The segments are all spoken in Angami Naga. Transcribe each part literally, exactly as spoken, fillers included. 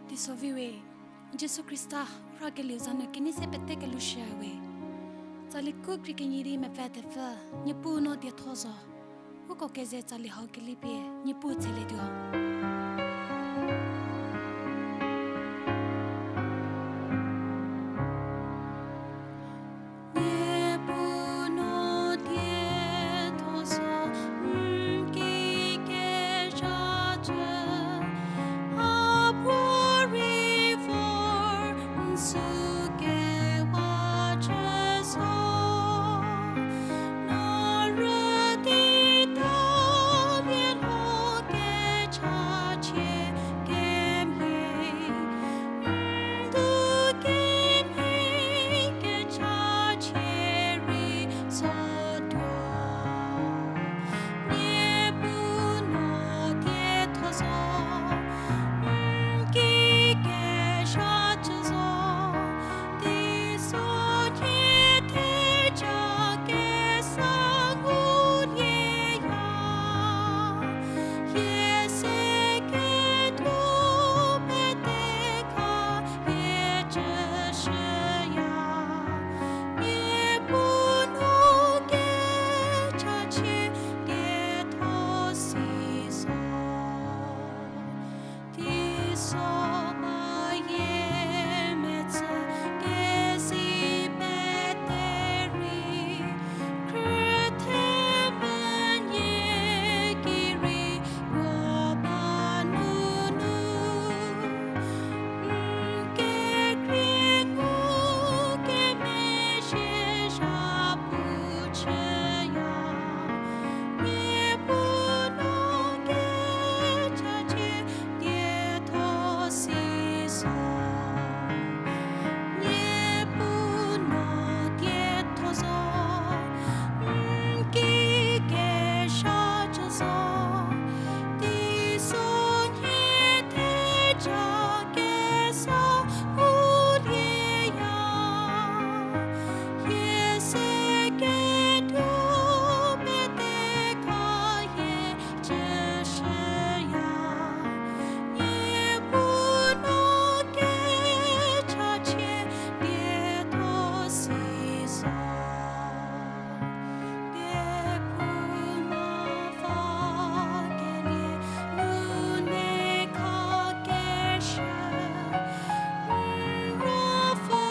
Teisoviwe, Jisu Khrista u rhakelieu za nu kenei se pete kelushüyawe. Tsali ku krie kenie di mepfü tepfü, Niepuu no dietho zo. Uko keze tsali hau kelipie Niepuu tselietuo. Niepuu no dietho zo, n ki kezha cü, a puorei vor n sükewa cü zo. No rüdi ta pie lho kechachie kemhie, n du kemhie kechachie rei zotuo. Niepuu no dietho zo, n ki kezha cü zo, teisonhie theja kesa ngulieya. Hie se ketuo pete khahie cüshüya, Niepuu no kechachie dietho si zo. Teiso bayie metsü kesi pete rei, khrüthe menie ki rei puo ba nunu, n kekhrie ngu kemezhie zhapu chüya. Niepuu no kechachie dietho si zo. Niepuu no dietho zo, n ki kezha cü zo, teisonhie theja kesa ngulieya. Hie se ketuo pete khahie cüshüya, Niepuu no kechachie dietho si zo. Pie puo ma va kelie nu nei khakeshü, n ruopfü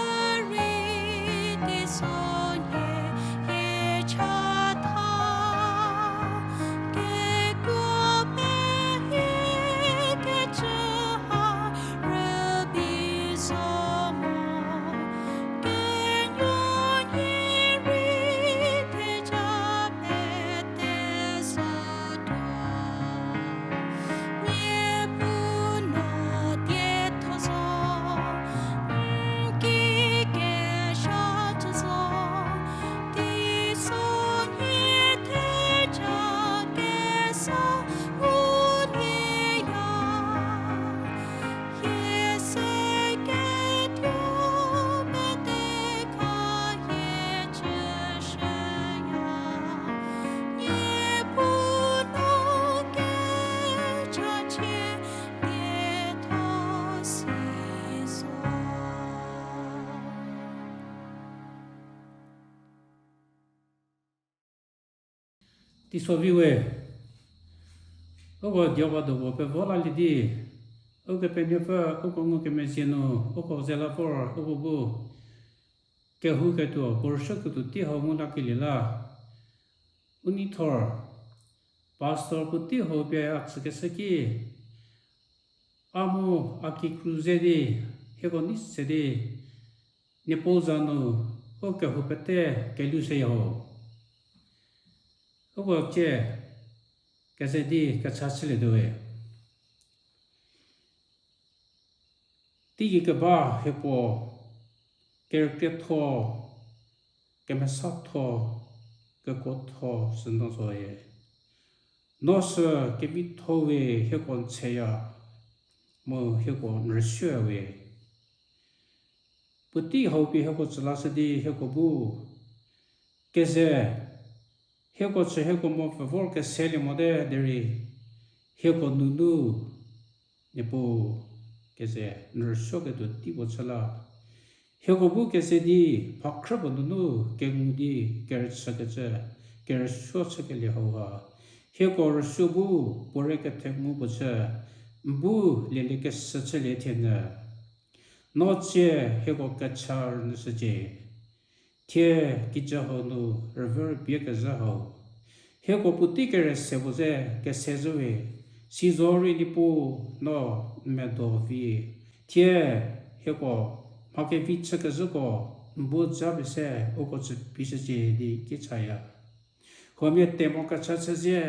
rei teisonhie hie chatha, kekuo pehie kecü ha rübei zo mo, kenuonhie rei theja pete zotuo. Niepuu no dietho zo, n ki kezha cü zo, teisonhie theja kesa ngulieya. Hie se ketuo pete khahie cüshüya, Niepuu no kechachie dietho si zo. Teisoviwe, uko dieba dopuo pevo lalie di, Ukepenuopfü uko ngukemezhie nu uko ze la vor uko bu kehouketuo puo rüshüketuo tei hau ngu lakelie la, u neithor, pastor puotei hau pie a tsükeshü ki, a mu a kikru ze di, hieko nei se di, Niepuu za nu u kehou pete kelushüya ho. Uko tsie keze di kecha chülietuowe. Teigei keba hie puo, kerükrietho, kemesatho, kekuotho süno zoe. No sü kevitho we hieko n tsheya, mu hieko n rüsuoya we. Puotei hau pie hieko tsü lashü di hieko bu keze hieko chü hieko mo pfü vor keselie mote derei hieko nunu Niepuu keze n rüsuoketuo tei puo chü la. Hieko bu keze di, phakhrü puo nunu kengu di kerüchükecü, kerüsuo chükelie hauha. Hieko rüsuo bu puorei kethengu puo chü, n bu lieliekeshü chülie thienyü. No tsie hieko kecha rünyüshücie. Thie kijü hau nu rüvü rübie kezhü hau. Hieko puotei kere se puo ze kese zhüwe, sizorei Niepuu no n medo vi. Thie hieko mha kevi chükezhüko n bu japie se uko tsü pishücie di ki chaya. Huomia temo kecha chüzie,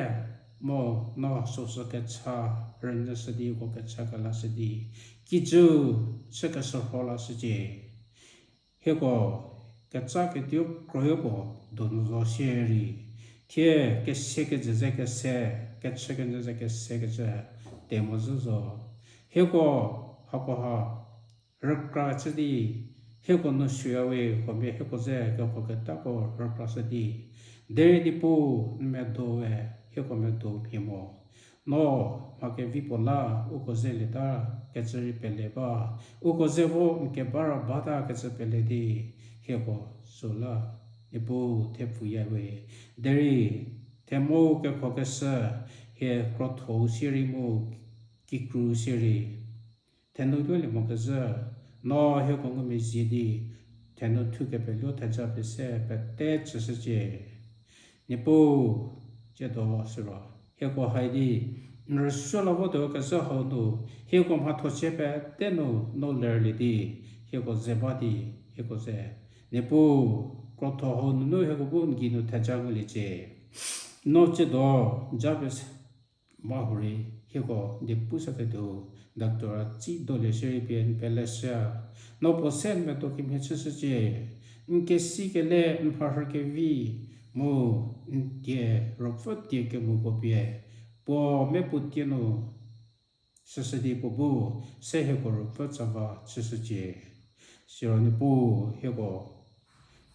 mo no süsü kecha rünyüshü di uko kecha kelashü di, kijü chü keshürho lashücie. Hieko ketsa ketuo kroyo puo donu zo sierei, thie kese kejü ze kese, kechü kenyü ze kese kecü temo zhü zo. Hieko hakoha rükra chü di, hieko nu suyawe, huomia hieko ze keko ketako rükrashü di, derei Niepuu n medo we hieko medo mhie mo. No mha kevi puo la uko ze lieta kecü rei pele ba, uko ze vo n keba ra bata kecü pele di, hieko süla Niepuu thepfuyawe. Derei themou kekhokeshü, hie krotho-u sierei mu kikru sierei thenu tuolie mokezhü, no hieko ngumezhie di, thenu thukepeluo theja pie se pete tsüshücie. Niepuu, tsiedo siro hieko hai di n rüsuo la votuo kezhü hau nu, hieko mhatho chie pete nu no lerlie di, hieko ze ba di, hieko ze, Niepuu, krotho hau nunu hieko bu n gei nu theja nguliecie. No tsiedo japie se ba hurei, hieko die pushüketuo, doctor a tsi dolie shierei pie n peleshü, no puo se n medo kemhie chüshücie. N kesi kele n mharhü kevi, mu n die ruopfü die kemuko pie, puo mepu tie nu shüshü di puo bu se hieko ruopfü tsava chüshücie. Siro Niepuu hieko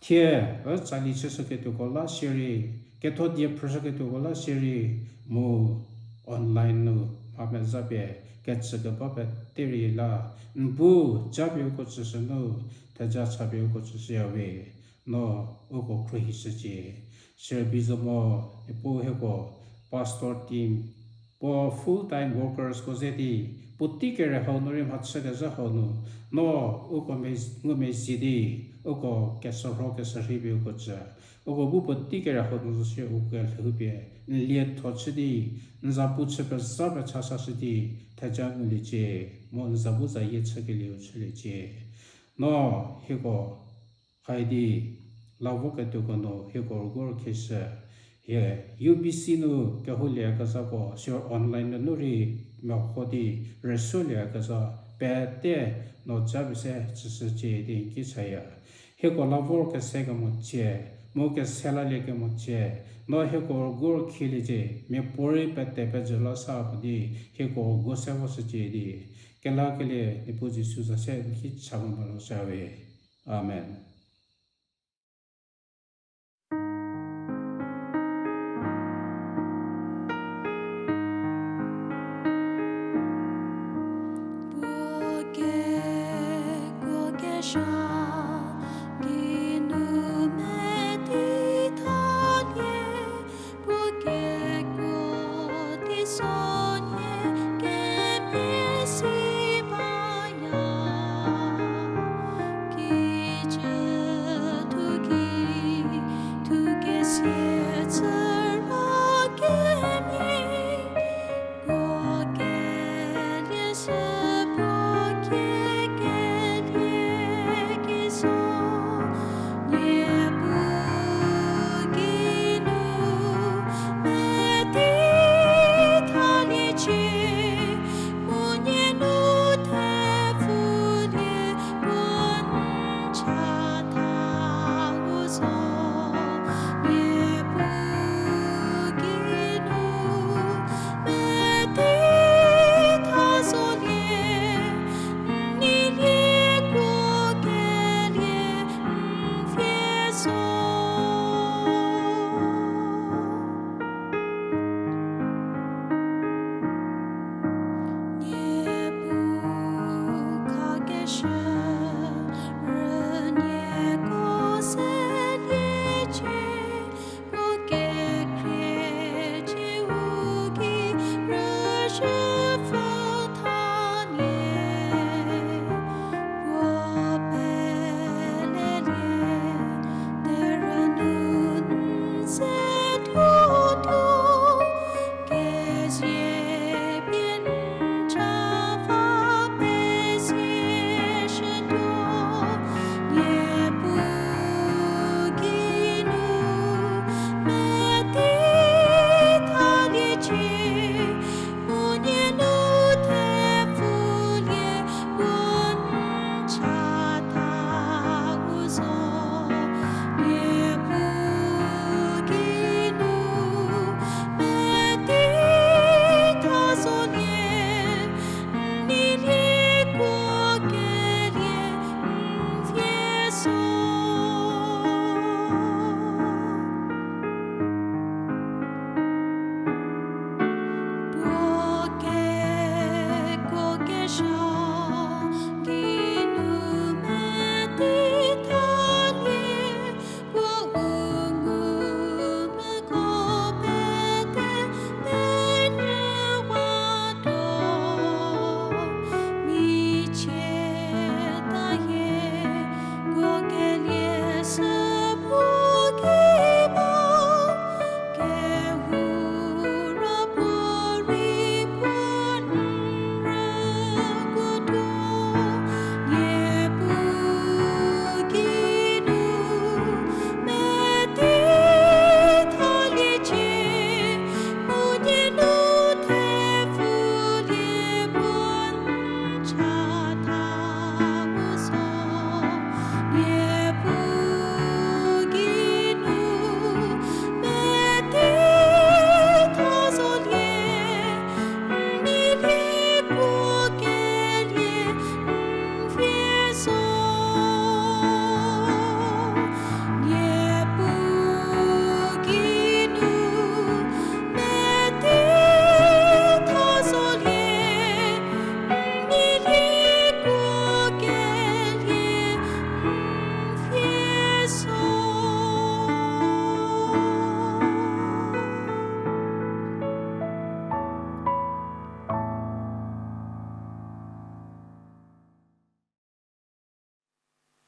thie, ü tsali chüshüketuoko la shierei, ketho die phrüshüketuoko la shierei, mu online nu mha mezapie kecü keba pete rei la, n bu japie uko tsüshü nu, theja chapie uko tsüshüyawe, no uko khruohishücie. Siro bi zo mo, Niepuu hieko pastor team, puo full time workersko ze di, puotei kere hau nu rei mhachükezhü hau nu, no uko me-, ngumezhie di, uko keshürho keshürhei pie uko tsü, uko bu puotei kere hau nu zo shie uko kelhou pie n lietho chü di, n zapu chü pezha pechasashü di, theja nguliecie, mu n za bu zayie chükelieu chüliecie. No hieko hai di, la voketuoko nu hieko rüguo rükheshü, hie U B C nu kehoulieyakezhako siro online nunu rei meho di rüsuolieyakezha pete no japie se tsüshücie di n ki chaya. Hieko la vor kese kemo cie, mu kese lalie kemo cie, no hieko rüguo rükheliecie, miapuorei pete pejü la sa mo di, hieko rüguo se voshücie di, kelakelie Niepuu Jisu za se n ki cha mo melo shawe. Amen.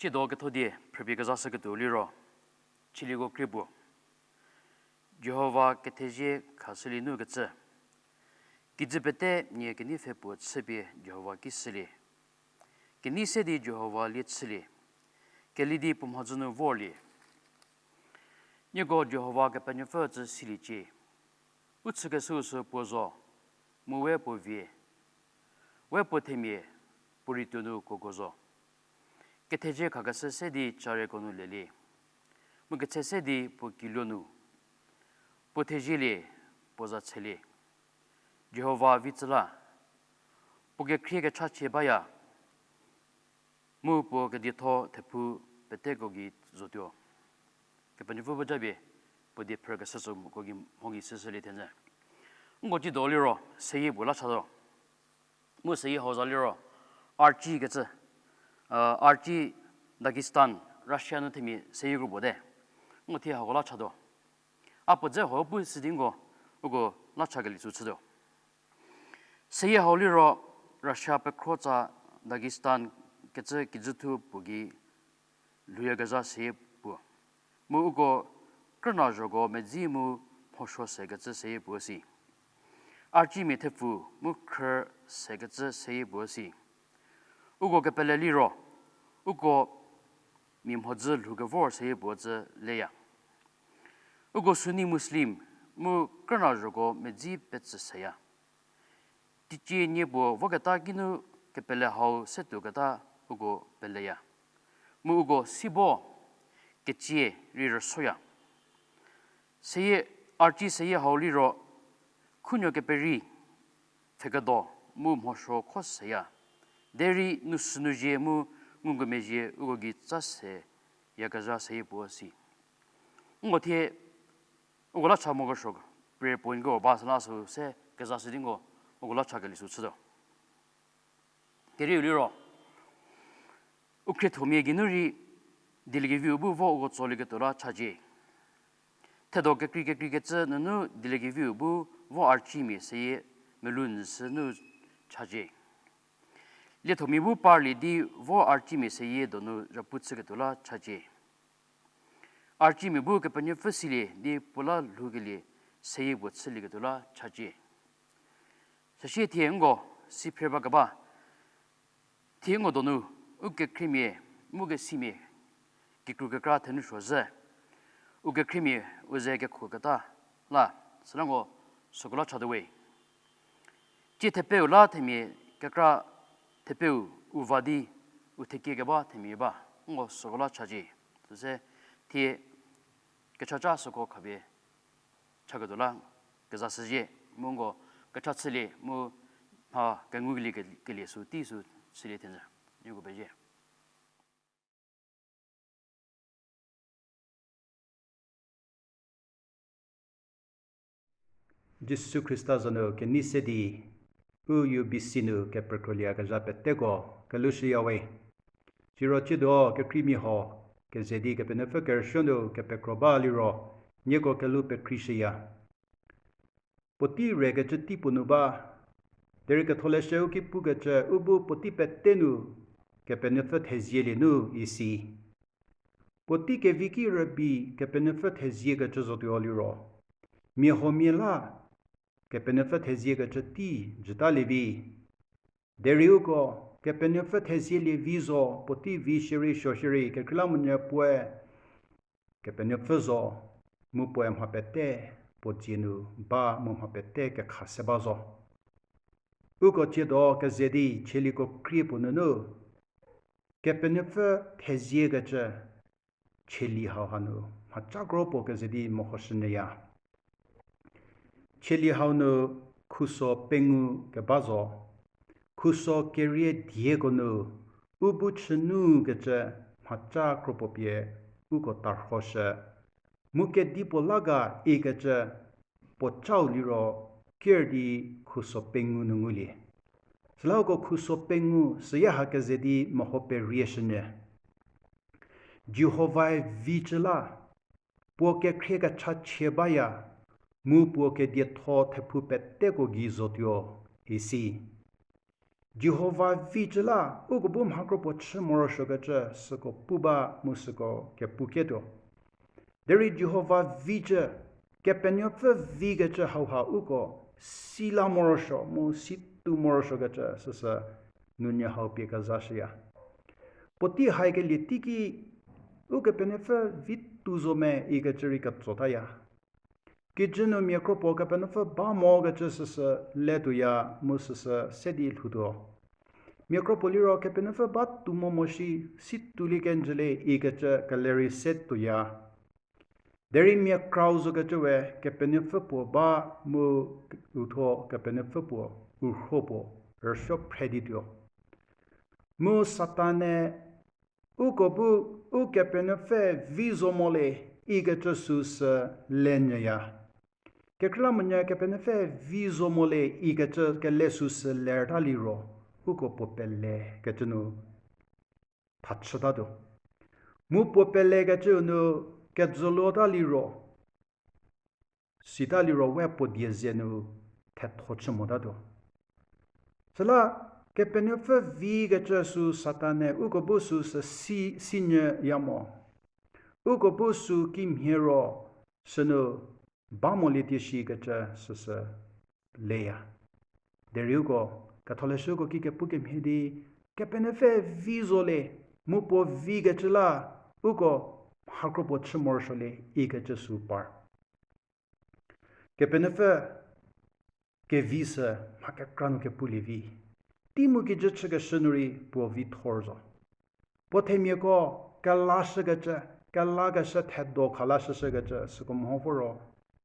Tsiedo ketho die phrüpie kezashüketuo liro, Chieliko krie puo, Jihova kethezie khashülie nu kecü. Kijü pete nie kenei pfhe puo chüpie Jihova ki shülie. Kenei se di Jihova lie chülie. Keli di puo mhodzü nu vorlie. Nieko Jihova Kepenuopfü tsü siliecie. U chükeshüu sü puo zo, mu we puo vie. We puo themia, puo rei tuo nu kuokuo zo. Kethezie khakeshü se di charieko nu lelie. Mu ketse se di puo kiluo nu. Puo thezielie, puo za tshelie. Jihova vi tsü la. Puo kekhrie kechachie baya. Mu puo kedietho thephu peteko gei zotuo. Kepenuopfü bu japie, puo die phrükeshü süko gei mho gei shüshülie thenyü. Nko tsiedo liro, seyie puo la chatuo. Mu seyie hau za liro, Archie kecü, Archie Dagestan, Russia nu themia seyie kro puo te. Nko thie hako la chatuo. A puo dze hau pu sidi nko, uko la chakelie sü chütuo. Seyie hau liro, Russia pekhro tsa Dagestan kecü kijüthu puo gei lhouyakezha seyie puo. Mu uko krüna zhoko medzi mu mhosuo sekecü seyie puo si. Archiemia thepfu mu khrü sekecü seyie puo si. Uko kepele liro, uko mia mhodzü lhoukevor seyie puo tsü leya. Uko Sunni Muslim mu krüna zhoko medzi petsü seya. Teicie nie puo voketa kinu kepele hau se tuoketa uko peleya. Mu uko sibo ketsie rei rüsoya. Seyie, Archie seyie hau liro, khunuo keperei, pfhekedo mu mhosuo kho seya. Derei nu sünu zie mu ngukemezhie uko gei tsa seyakezha seyie puo si. Nko thie uko la cha mokesuo prayer point ko ba süla sü se kezashü di nko uko la chakelie sü chütuo. Kerieu liro, u khriethomia geinu rei dieliekeviu bu vo uko tsolieketuo la chacie. Thedo kekrei kekreikecü nunu dieliekeviu bu vo Archiemia seyie melou nyüshü nu chacie. Liethomia bu parlie di vo Archiemia seyie donu zhapu chüketuo la chacie. Archiemia bu Kepenuopfü silie di puo la lhoukelie seyie puo chülieketuo la chacie. Süsie thie nko si phre ba keba, thie nko donu u kekhriemia mu kesimia kikru kekra thenou suo zhü, u kekhriemia u ze kekhuoketa la, süla nko süko la chatuo we. Tsie thepeu la themia kekra thepeu u va di u thekie keba themia ba, nko süko la chacie. Süse thie kechaca süko khapie chaketuo la kezashüzhie, mu nko kecha chülie mu mha kengukelie ke-, kelie sü tei sü chülie thenyü. Nieko pezie. Jisu Khrista za nu kenei se di, u U B C nu kepekrolie kezha peteko kelushüyawe. Siro tsiedo kekreimia huo keze di Kepenuopfü kerüsuo nu kepekro ba liro, nieko kelhou pekreishüya. Puotei rekecü tei puo nu ba, derei ketholeshü u ki pukecü u bu puotei pete nu Kepenuopfü thezielie nu isi. Puotei kevi ki rübei Kepenuopfü theziekecü zotuo liro, mia huomia la Kepenuopfü theziekecü tei jütalievi. Derei uko Kepenuopfü thezielie vi zo, puotei vi shierei suo shierei kekreilamonyü puoe Kepenuopfü zo, mu puoe mha pete puo dzie nu ba mu mha pete kekha se ba zo. Uko tsiedo keze di Chieliko krie puo nunu Kepenuopfü theziekecü Chieli hau hanu mhaca kro puo keze di mehoshünyüya. Chieli hau nu khuso pengou keba zo. Khuso kerie dieko nu u bu chünukecü mhaca kro puo pie uko tarhoshü. Mu kedipuo la ga ikecü puo cau liro ker di khuso pengou nu ngulie. Süla uko khuso pengou süya ha keze di meho perieshünyü. Jihovae vicü la, puo kekhrie kechachie baya, mu puo kedietho thephu peteko gei zotuo, isi. Jihova vicü la, uko bu mhakro puo chü morosuokecü süko pu ba mu süko kepu ketuo. Derei Jihova vicü, Kepenuopfü vikecü hauha uko si la morosuo mu si tou morosuokecü süsü nounyü hau pie kezashüya. Puotei haikelie teiki Ukepenuopfü vi tou zo me ikecü rei ketsotaya. Kijü nu mia kro puo Kepenuopfü ba mokecü süsü letuoya mu süsü se di lhoutuo. Mia kro puo liro Kepenuopfü ba tou mo mo shi, si toulie kenjülie ikecü kele rei se tuoya. Derei mia krau zokecü we Kepenuopfü puo ba mu uthuo Kepenuopfü puo, u rhuo puo, rüsuo phre di tuo. Mu Satan-e uko bu Ukepenuopfü vi zo mo le ikecü süsü lenyüya. Kekreilamonyü Kepenuopfü vi zo mo le ikecü kele süsü lerta liro, uko puo pelekecü nu thachütatuo. Mu puo pelekecü nu kejüluota liro, sita liro we puo die ze nu thetho chü motatuo. Süla Kepenuopfü vikecü sü Satan-e uko bu süsü si, sinyüya mo. Uko bu sü kimhie ro sünu ba molie tie shikecü süsü leya. Derei uko, ketholeshü uko ki kepu kemhie di, Kepenuopfü vi zo le, mu puo vikecü la, uko mhakro puo chü morosuo le ikecü sü par. Kepenuopfü kevi sü mha kekra nu kepulie vi. Tei mu kijü chükeshü nu rei puo vi thor zo. Puo themiako kelashükecü, kelakeshü thedo khalashüshükecü süko mho vo ro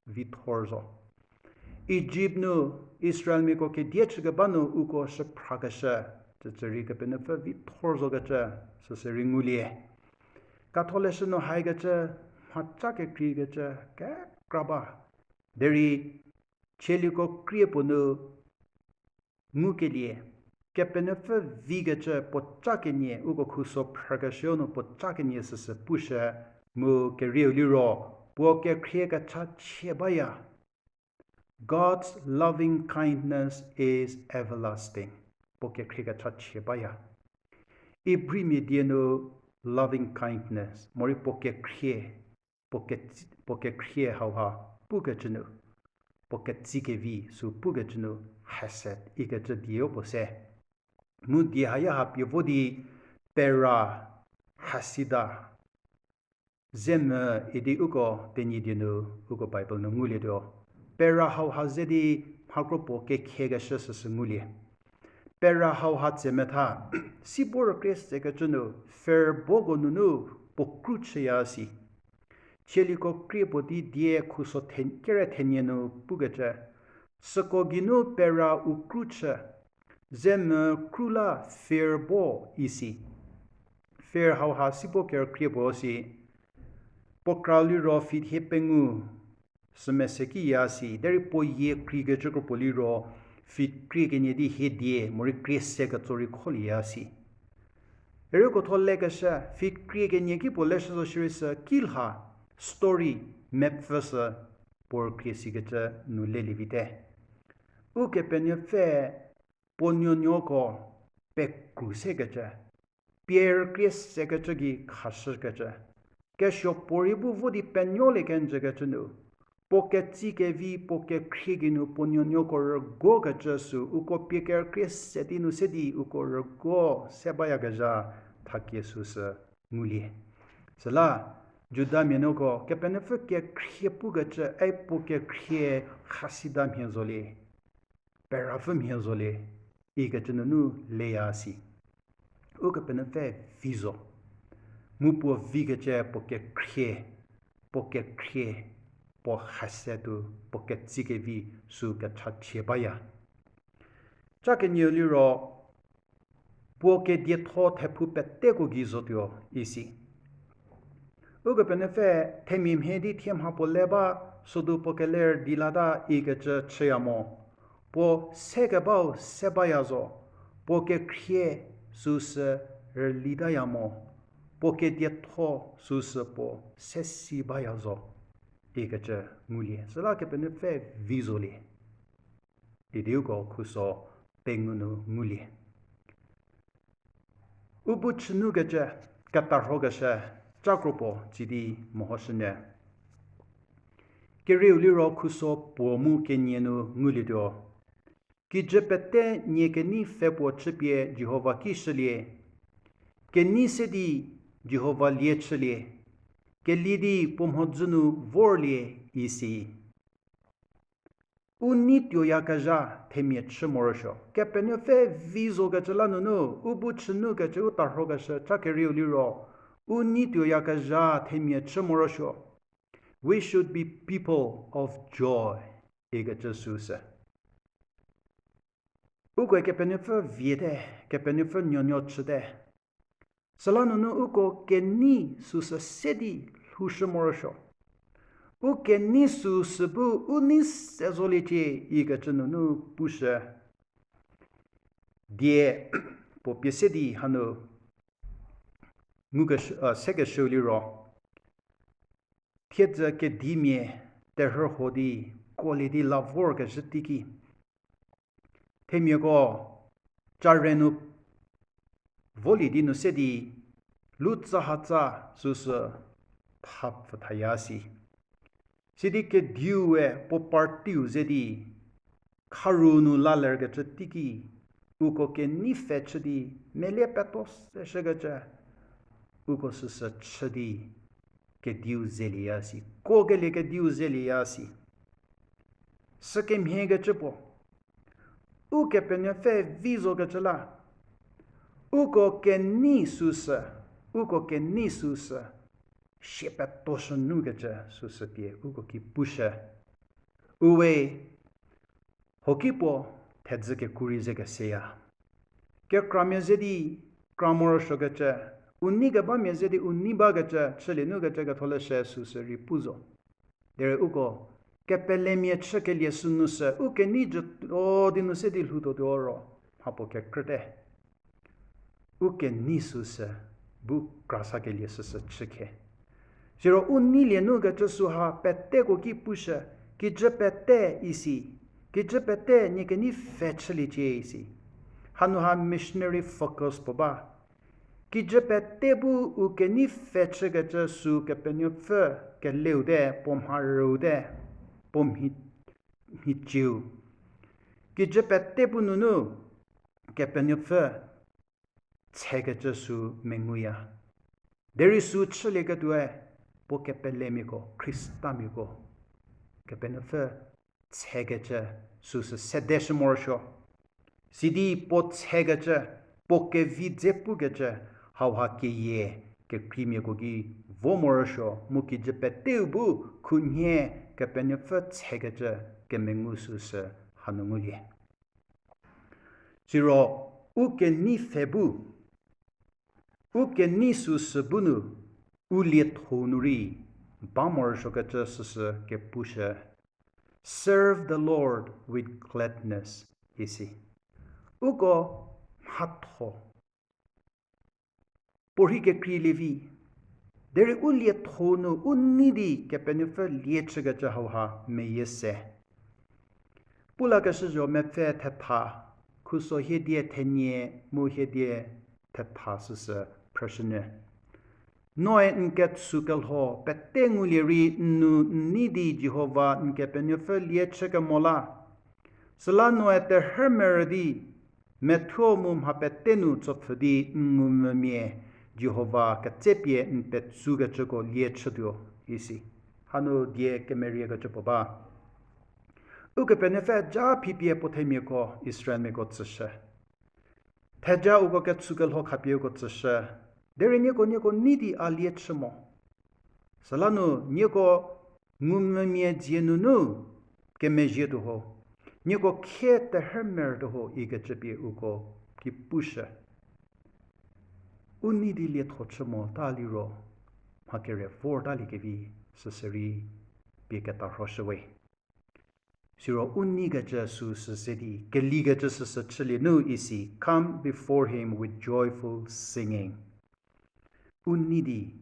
vi thor zo. Ijipt nu Israelmiako kedie chükeba nu uko shüphrakeshü, cücü rei Kepenuopfü vi thor zokecü süsü rei ngulie. Ketholeshü nu haikecü, mhaca kekreikecü kekra ba. Derei chieliko krie puo nu ngukelie, Kepenuopfü vikecü puoca kenie, uko khuso phrükeshüu nu puoca kenie süsü pushü, mu kerieu liro, puo kekhrie kechachie baya. God's loving kindness is everlasting. Puo kekhrie kechachie baya. Ibrimia die nu loving kindness, morei puo kekhrie, puo ke-, puo kekhrie hauha pukecü nu, puo ketsikevi sü pukecü nu hesed ikecü dieu puo se. Mu die haya ha pie vo di pera, hesida, zemvü idi uko Tenyidie nu, uko Bible nu ngulietuo. Pera hauha ze di mhakro puo kekhiekeshü süsü ngulie. Pera hauha tsemetha, sibo rükrie sekecü nu, fir boko nunu puo kru chüya si. Chieliko krie puo di die khuso the-, kere thenie nu pukecü, süko geinu pera u kru chü, zemvü kru la fir bo isi. Fir hauha sibo kerükrie puo si, puo krau liro feet hie pengou sümese kiya si, derei puo yie kreikecü kro puo liro feet krie kenie di hie die, morei krie se ketso rei kholieya si. Erei uko tho lekeshü, feet krie kenie ki puo leshü zo shierei sü kilha, story, mepfü sü, puo rükrie sikecü nu lelie vite. Ukepenuopfü puo nuonuoko pekru sekecü, pie rükrie sekecü gei khashükecü, kesuo puorei bu vo di penuolie kenjükecü nu, puo ketsikevi puo kekhrie geinu puo nuonuoko rügokecü sü uko pie kerükrie se di nu se di uko rügo se bayakezha thakie süsü ngulie. Süla, Judamia nuoko, Kepenuopfü kekhrie pukecü, ei puo kekhrie hesida mhie zolie, perapfü mhie zolie, ikecü nunu leya si. Ukepenuopfü vi zo. Mu puo vikecü puo kekhrie, puo kekhrie, puo hesed-u, puo ketsikevi sü kechachie baya. Ca kenieu liro, puo kedietho thephou peteko gei zotuo isi. Ukepenuopfü themia mhie di thie mha puo le ba, sodu puo keler di lata ikecü chüya mo. Puo sekebau se baya zo, puo kekhrie süsü rülitaya mo, puo kedietho süsü puo sesi baya zo, ikecü ngulie. Süla Kepenuopfü vi zolie. Idi uko khuso pengou nu ngulie. U bu chünukecü, ketarhokeshü, cakro puo tsidi mehoshünyü. Kerieu liro khuso puo mu kenie nu ngulietuo. Kijü pete nie kenei pfhe puo chüpie Jihova ki shülie. Kenei se di Jihova lie chülie. Keli di puo mhodzü nu vorlie isi. U nei tuoyakezha themia chü morosuo. Kepenuopfü vi zokecü la nunu, u bu chünukecü u tarhokeshü ca kerieu liro, u nei tuoyakezha themia chü morosuo. We should be people of joy, ikecü süsü. Ukoe Kepenuopfü viete, Kepenuopfü nuonuo chüte. Süla nunu uko kenei süsü se di lhoushü morosuo. U kenei süsü bu u nei se zoliecie ikecü nunu pushü. Die puo pie se di hanu ngukeshü, sekeshüu liro, thiedzü kedimia terhü ho di, kuolie di la vorkezhü teiki, themiako care nu volie di nu se di, lutsahatsa süsü thapfüthaya si. Sidi kediue puo party-u ze di, kharu nu lalerkecü teiki, uko kenei pfhe chü di, melie peto seshükecü, uko süsü chü di, kediu zelieya si, kuokelie kediu zelieya si. Sükemhiekecü puo, Ukepenuopfü vi zokecü la, uko kenei süsü, uko kenei süsü, sie petoshü nukecü süsü pie uko ki pushü. Uwe, hoki puo thedzü keku rei ze keseya. Kekramia ze di kra morosuokecü, u nei kebamia ze di u nei bakecü, chülie nukecü ketholeshü süsü rei pu zo. Derei uko, kepelemia chükelie sünu sü, u kenei jütuo di nu se di lhoutuotuo ro, mhapuo kekrüte. U kenei süsü, bu krasakelie süsü chükhe. Siro u neilie nukecü süha peteko ki pushü, kijü pete isi, kijü pete nie kenei pfhe chüliecie isi. Hanu ha missionary focus puo ba. Kijü pete bu u kenei pfhe chükecü sü Kepenuopfü keleute, puo mharüute, puo mhi-, mhicieu. Kijü pete bu nunu Kepenuopfü tshekecü sü menguya. Derei sü chülieketuoe, puo kepelemiako, Khristamiako, Kepenuopfü tshekecü süsü sedeshü morosuo. Sidi puo tshekecü, puo kevi dze pukecü, hauha keyie kekreimiako ki vo morosuo, mu kijü peteu bu khunhie Kepenuopfü tshekecü kemengu süsü hanu ngulie. Siro u kenei pfhe bu, u kenei süsü bu nu, u lietho nu rei ba morosuokecü süsü kepushü, Serve the Lord with gladness, isi. Uko mhatho puorhi kekreilie vi, derei u lietho nu u nei di Kepenuopfü lie chükecü hauha meyie se. Pulakeshü zho mepfü thetha, khuso hiedie thenie mu hiedie thetha süsü phrüshünyü. Noe n ketsu kelho pete ngulie rei n nu n nei di Jihova n Kepenuopfü lie chü kemo la. Süla noe terhü merü di, methuo mu mha pete nu tsopfhü di n ngumvümia Jihova ketsepie n petsukecüko lie chütuo, isi. Hanu die kemeriekecü puo ba. Ukepenuopfü ja phipie puo themiako Israelmiako tsüshü. Theja uko ketsu kelho khapie uko tsüshü. Derei nieko, nieko nei di a lie chü mo. Süla nu nieko ngumvümia dzie nunu kemezhietuo ho. Nieko khie terhü merütuo ho ikecü pie uko ki pushü. U nei di lietho chü mo ta liro, mha kere vor taliekevi süsü rei pie ketarhoshü we. Siro u neikecü süsü se di, kelikecü süsü chülie nu isi, come before him with joyful singing. U nei di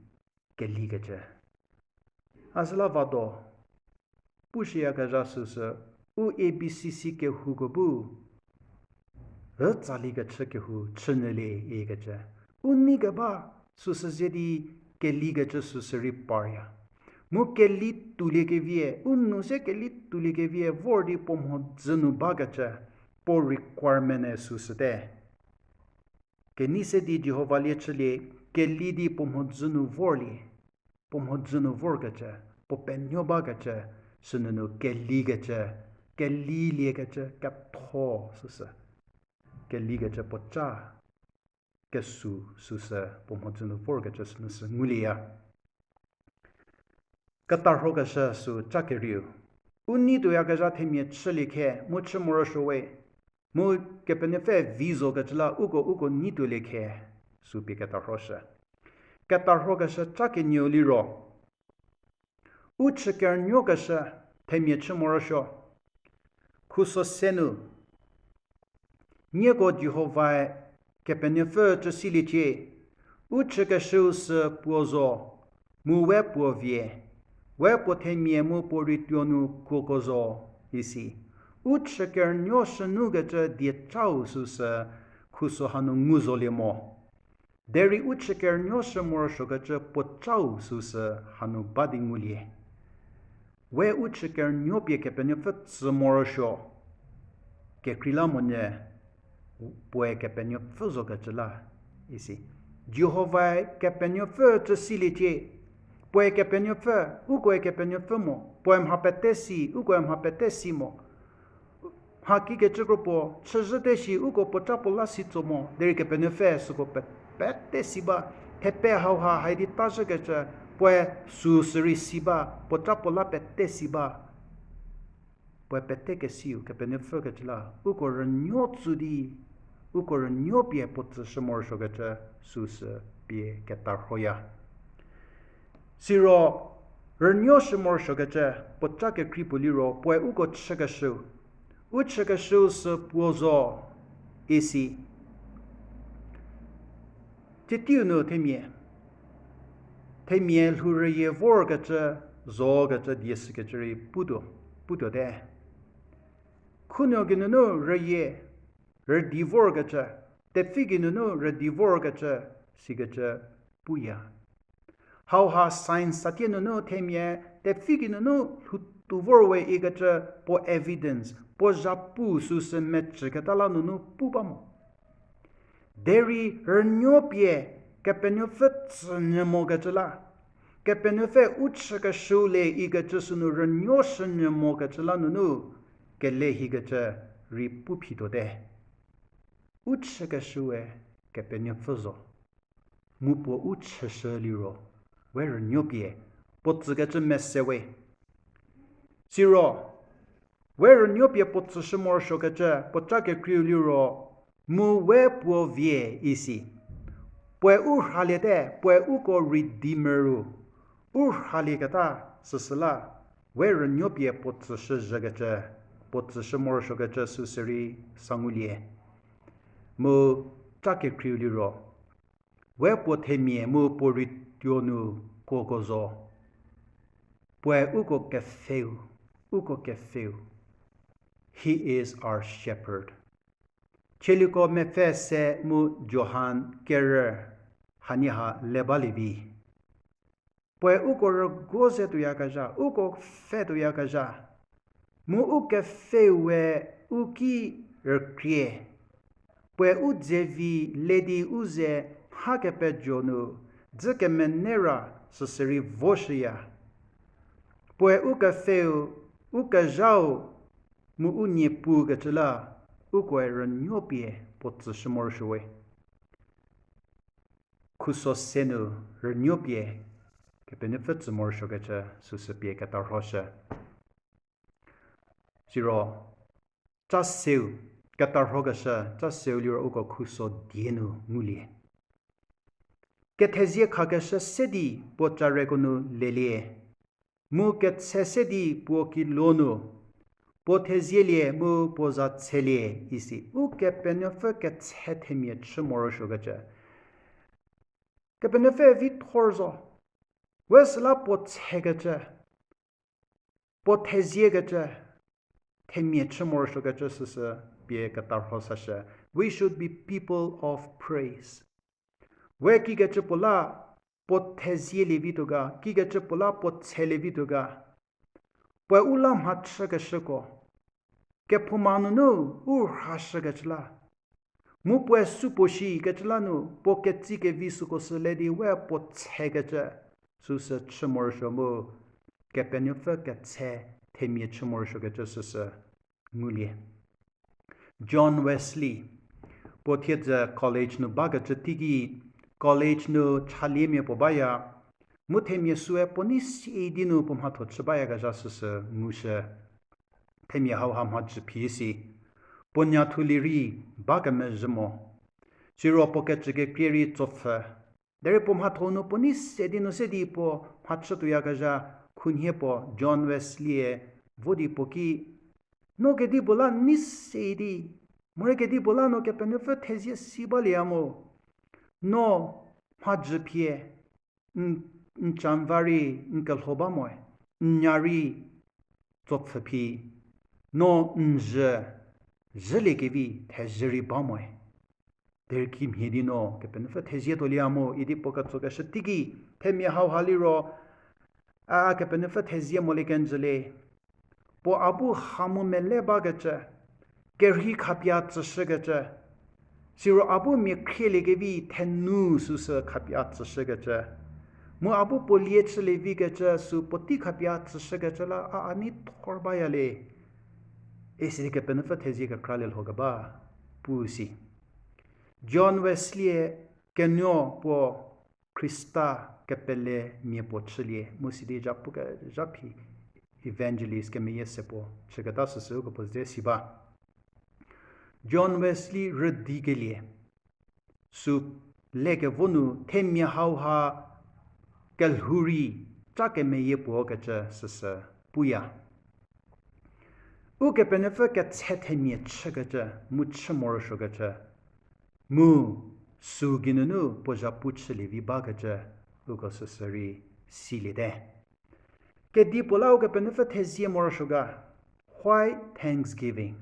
kelikecü. A süla vado, pushüyakezha süsü, u A B C C kehouko bu, ü tsali kechü kehou chünyülie ikecü. u nei keba süsü ze di kelikecü süsü rei parya. Mu keli tuoliekevie, u nou se keli tuoliekevie vor di puo mhodzü nu bakecü, puo requirement-e süsüte. Kenei se di Jihova lie chülie, keli di puo mhodzü nu vorlie, puo mhodzü nu vorkecü, puo penuo bakecü, sünunu kelikecü, keliliekecü, ketho süsü. Kelikecü puoca kesu süsü puo mhodzü nu vorkecü sünu sü ngulieya. Ketarhokeshü sü ca kerieu. U nei tuoyakezha themia chülie khe, mu chü morosuo we, mu Kepenuopfü vi zokecü la uko uko nei tuolie khe, sü pie ketarhoshü. Ketarhokeshü ca kenieu liro, u chü kerünuokeshü themia chü morosuo. Khuso se nu, nieko Jihovae Kepenuopfü chüsiliecie, u chükeshüu sü puo zo, mu we puo vie, we puo themia mu puo rei tuo nu kuoko zo, isi. U chü kerünuo shünukecü diecau süsü khuso hanu ngu zolie mo. Derei u chü kerünuo shü morosuokecü puocau süsü hanu ba di ngulie. We u chü kerünuo pie Kepenuopfü tsü morosuo. Kekreilamonyü puoe Kepenuopfü zokecü la, isi. Jihovae Kepenuopfü chüsiliecie. Puoe Kepenuopfü, ukoe Kepenuopfü mo. Puoe mha pete si, ukoe mha pete si mo. Mha kikecü kro puo chüzhüte shi uko puoca puo la si tso mo, derei Kepenuopfü süko pe-, pete si ba, thepe hauha hai di tazhükecü, puoe süsü rei si ba, puoca puo la pete si ba. Puoe pete kesiu Kepenuopfükecü la, uko rünuo tsü di, uko rünuo pie puo tsüshü morosuokecü süsü pie ketarhoya. Siro, rünuo shü morosuokecü, puoca kekrei puo liro, puoe uko chükeshüu. U chükeshüu sü puo zo, isi. Citeiu nu themia, themia lhou rüyie vorkecü, zokecü die sükecü rei putuo, putuote. Khunuo geinunu rüyie, rüdi vorkecü, tepfü geinunu rüdi vorkecü, sikecü puya. Hauha science satie nunu themia, tepfü geinunu lhoutuo vor we ikecü puo evidence, puo zhapu süsü mecüketa la nunu pu ba mo. Derei rünuo pie Kepenuopfü tsünyü mokecü la, Kepenuopfü u chükeshüu le ikecü sünu rünuo shünyü mokecü la nunu, kele hikecü rei pu phituote. U chükeshüue Kepenuopfü zo. Mu puo u chüshü liro, we rünuo pie puo tsükecü mese we. Siro, we rünuo pie puo tsüshü morosuokecü, puoca kekreiu liro, mu we puo vie isi. Puoe u rhaliete, puoe uko Redeemer-u. U rhalieketa süsü la, we rünuo pie puo tsüshü zhükecü, puo tsüshü morosuokecü süsü rei sa ngulie. Mu ca kekreiu liro, we puo themia mu puo rei tuo nu kuoko zo. Puoe uko kepfheu, uko kepfheu. He is our shepherd. Chieliko mepfü se mu Johan kerü hanie ha le balie vi. Puoe uko rüguo ze tuoyakezha, uko pfhe tuoyakezha. Mu u kepfheu we u ki rükrie. Puoe u dze vi le di u ze mha kepejo nu dzü kemenei ra süsü rei voshüya. Puoe u kepfheu, u kezhau, mu u niepukecü la, ukoe rünuo pie puo tsüshü morosuo we. Khuso se nu rünuo pie Kepenuopfü tsü morosuokecü süsü pie ketarhoshü. Siro, ca seu, ketarhokeshü, ca seu liro uko khuso die nu ngulie. Kethezie khakeshü se di puo careko nu lelie. Mu ketse se di puo kilo nu, puo thezielie mu puo za tselie isi. Ukepenuopfü ketse themia chü morosuokecü. Kepenuopfü vi thor zo. We süla puo tsekecü, puo theziekecü, themia chü morosuokecü süsü pie ketarho sashü. We should be people of praise. We kikecü puo la puo thezielie vituo ga, kikecü puo la puo tshelie vituo ga. Puoe u la mhachükeshüko, kephouma nunu u rhashükecü la, mu puoe supuo shikecü la nu puo ketsi kevi süko sü le di we puo tshekecü, süsü chü morosuo mu, Kepenuopfü ketse themia chü morosuokecü süsü ngulie. John Wesley, puo thiedzü college nu bakecü teiki, college nu chaliemia puo baya, mu themia süe puo nei si di nu puo mhatho chü bayakezha süsü ngushü. Themia hauha mhajü phi si, puo nyathulie rei bakemezhü mo. Siro puo kecükekrie rei tsopfü. Derei puo mhatho nu puo nei se di nu se di puo mhachütuoyakezha khunhie puo John Wesley-e vo di puo ki, no kedipuo la nei se di, morei kedipuo la no Kepenuopfü thezie si balieya mo. No mhajü phie, n, n camva rei n kelho ba moe, n nya rei tsopfü phi, no n zhü, zhüliekevi thezhü rei ba moe. Derei kimhie di no Kepenuopfü thezie tuolieya mo idi puo ketsokeshü teiki, themia hauha liro, a, Kepenuopfü thezie molie kenjü le. Puo a bu ha mu mele bakecü, kerhei khapie tsüshükecü, siro a bu mia khrieliekevi thenu süsü khapie tsüshükecü, mu a bu puo lie chülie vikecü sü puotei khapie tsüshükecü la a, a nei thor baya le. Isi di Kepenuopfü thezie kekralie lho keba pu si. John Wesley-e kenuo puo Khrista kepele mia puo chülie mu sidi zhapu kezha phi evangelist kemeyie se puo chüketa süsü uko puo ze si ba. John Wesley rüdikelie sü lekevo nu themia hauha kelhou rei ca kemeyie puo kecü süsü puya. Ukepenuopfü ketse themia chükecü mu chü morosuokecü, mu sü geinunu puo zhapu chülie vi bakecü, uko süsü rei siliete. Kedipuo la Ukepenuopfü thezie morosuo ga, why thanksgiving?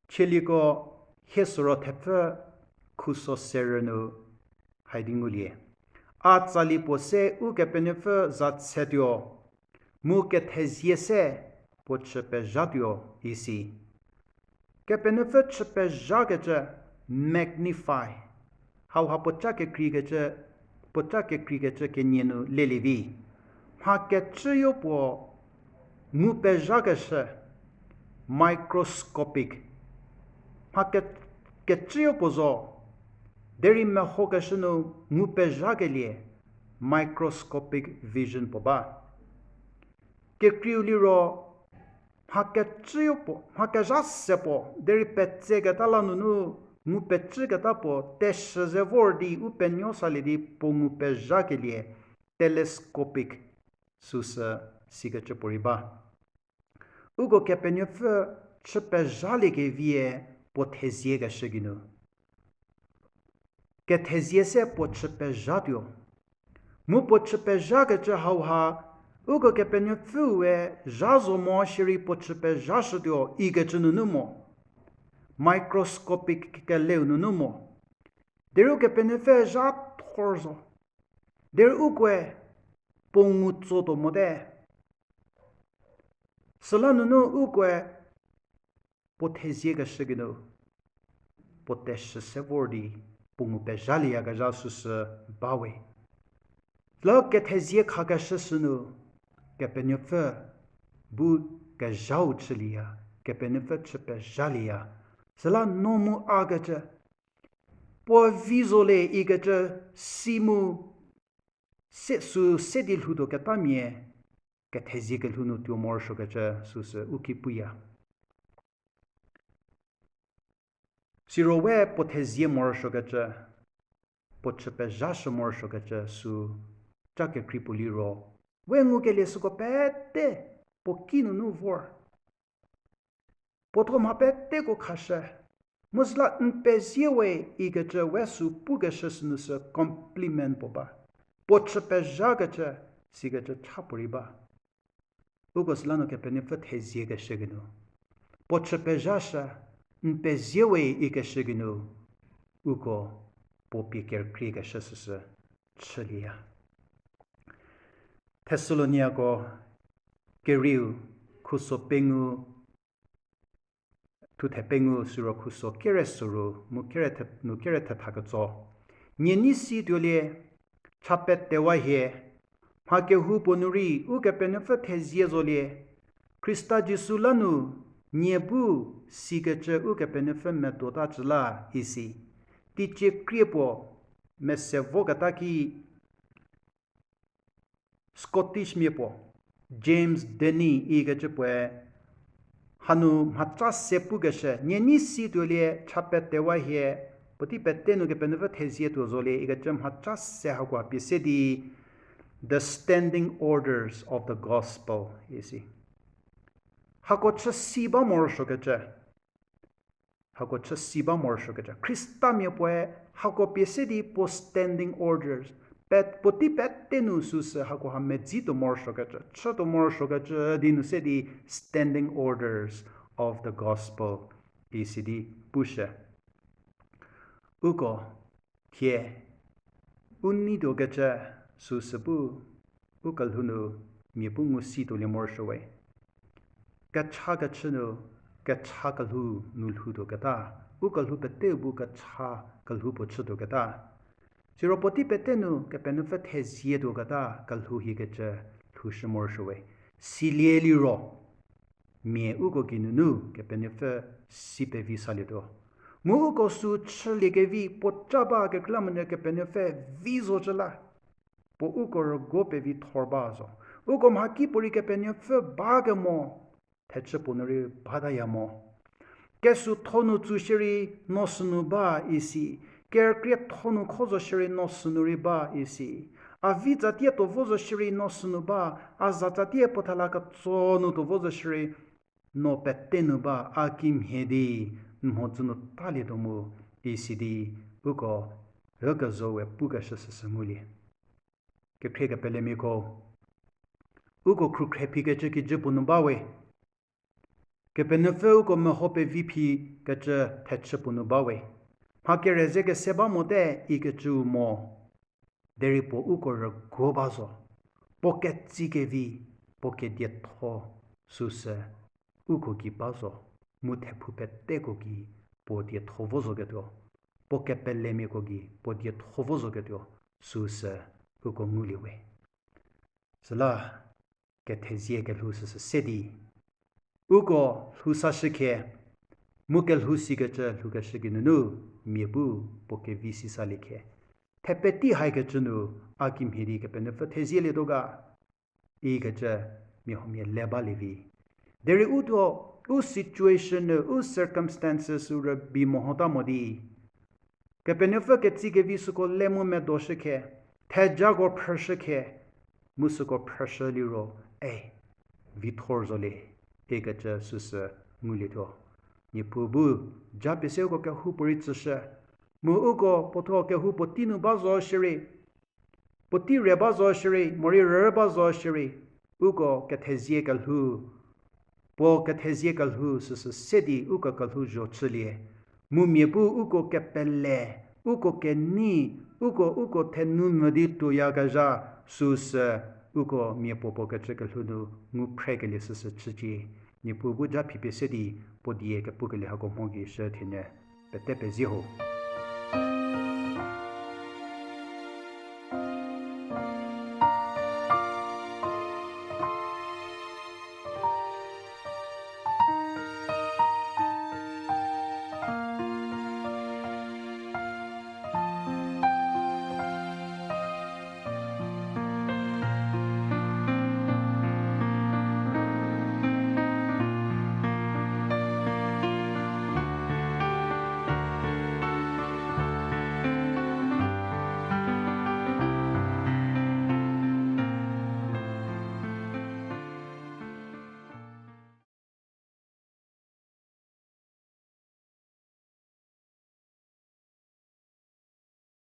Chieliko hie soro thepfü khuso serü nu haidi ngulie. A tsali puo se Ukepenuopfü za tsetuo, mu kethezie se puo chü pezhatuo isi. Kepenuopfü chü pezhakecü, magnify. Hauha puoca kekreikecü, puoca kekreikecü kenie nu lelie vi. Mha kecüyo puo ngu pezhakeshü, microscopic. Mha ke-, kecüyo puo zo, derei mehokeshü nu ngu pezhakelie, microscopic vision puo ba. Kekreiu liro, mha kecüyo puo, mha kezha se puo, derei petseketa la nunu ngu pecüketa puo, teshü ze vor di u penuo salie di puo ngu pezhakelie, telescopic, süsü sikecü puorei ba. Uko Kepenuopfü chü pezhaliekevie puo theziekeshü geinu. Kethezie se puo chü pezhatuo. Mu puo chü pezhakecü hauha, uko Kepenuopfüe zha zo mo shierei puo chü pezhashütuo ikecü nunu mo. Microscopic keleu nunu mo. Derei Kepenuopfü zha thor zo. Derei ukoe puo ngu tsotuo mote. Süla nunu ukoe puo theziekeshü geinu, puo teshü se vor di puo ngu pezhalieyakezha süsü bawe. Süla kethezie khakeshü sünu, Kepenuopfü bu kezhau chülieya, Kepenuopfü chü pezhalieya. Süla no mu a kecü, puo vi zo le ikecü si mu se sü se di lhoutuo ketamia, kethezie kelhou nu tuo morosuokecü süsü u ki puya. Siro we puo thezie morosuokecü, puo chü pezhashü morosuokecü sü ca kekrei puo liro, we ngukelie süko pete puo ki nunu vor. Puo thuo mha peteko khashü, mu süla n pezie we ikecü we sü pukeshü sünu sü compliment puo ba. Puo chü pezhakecü sikecü cha puorei ba. Uko süla nu Kepenuopfü theziekeshü geinu, puo chü pezhashü, n pezie we ikeshü geinu, uko puo pie kerükriekeshü süsü chülieya. Thesaloniako kerieu khuso pengou, thuthe pengou siro khuso kere soru mu kere the-, nu kere thetha ketso. Nie nei si tuolie, cha petewa hie, mha kehoupuo nu rei Ukepenuopfü thezie zolie, Khrista Jisu la nu nie bu sikecü Ukepenuopfü medo ta cü la isi. Teicie krie puo mese voketa ki Scottish mia puo, James Denney ikecü puoe, hanu mhaca se pukeshü, nie nei si tuolie cha petewa hie, puotei pete nu Kepenuopfü thezie tuo zolie ikecü mhaca se hakoha pie se di, The Standing Orders of the Gospel isi. Hako chü si ba morosuokecü. Hako chü si ba morosuokecü. Khristamia puoe hako pie se di puo standing orders, pet-, puotei pete nu süsü hakoha medzi tuo morosuokecü, chü tuo morosuokecü di nu se di standing orders of the gospel isi di pushü. Uko thie u nei tuokecü süsü bu u kelhou nu mia bu ngu si tuolie morosuo we. Kechakechü nu, kecha kelhou nu lhou tuoketa, u kelhou peteu bu kecha kelhou puo chü tuoketa. Siro puotei pete nu Kepenuopfü thezie tuoketa kelhou hiekecü lhoushü morosuo we. Silie liro, mia uko geinunu Kepenuopfü si pevi salietuo. Mu uko sü chüliekevi puo ca ba kekreilamonyü Kepenuopfü vi zocü la. Puo uko rüguo pevi thor ba zo. Uko mhakipuorei Kepenuopfü ba kemo, thechü puo nu rei bataya mo. Kesutho nu tsü shierei no sünu ba isi. Kerükrietho nu kho zo shierei no sünu rei ba isi. A vi tsatie tuo vo zo shierei no sünu ba. A za tsatie puo thala ketso nu tuo vo zo shierei no pete nu ba, a kimhie di n mhodzü nu talietuo mu isi di uko rükezo we pukeshü süsü ngulie. Kekhrie kepelemiako, uko khrükhre phikecü kijü puo nu ba we. Kepenuopfü uko meho pevi phikecü thechü puo nu ba we. Mha kere ze kese ba mote ikecüu mo. Derei puo uko rüguo ba zo. Puo ketsikevi, puo kedietho süsü uko gei ba zo. Mu thephou peteko gei puo dietho vo zoketuo. Puo kepelemiako gei puo dietho vo zoketuo süsü uko ngulie we. Süla kethezie kelhou süsü se di uko lhou sashükhie, mu kelhou sikecü lhoukeshü geinunu mia bu puo kevi si saliekhe. Thepetei haikecü nu a kimhie di Kepenuopfü thezielietuo ga ikecü mia huomia le balie vi. Derei u thuo, u situation nu, u circumstances u rübei mehota mo di Kepenuopfü ketsi kevi süko le mu medoshükhe, thejako phrüshükhe, mu süko phrüshü liro, e, vithor zo le, ikecü süsü ngulietuo. Niepuu bu ja pie se uko kehoupuorei tsüshü, mu uko puothuo kehoupuo tei nu ba zo shierei, puotei re ba zo shierei, morei rü ba zo shierei, uko kethezie kelhou, puo kethezie kelhou süsü se di uko kelhou zho chülie. Mu mia bu uko kepele, uko kenei, uko, uko thenu mvü di tuoyakezha süsü uko mia puo puo kecü kelhou nu ngu phrekelie süsü chücie. Niepuu bu ja phi pie se di puo die kepukelie hako mho gei shü thienyü pete pezie ho.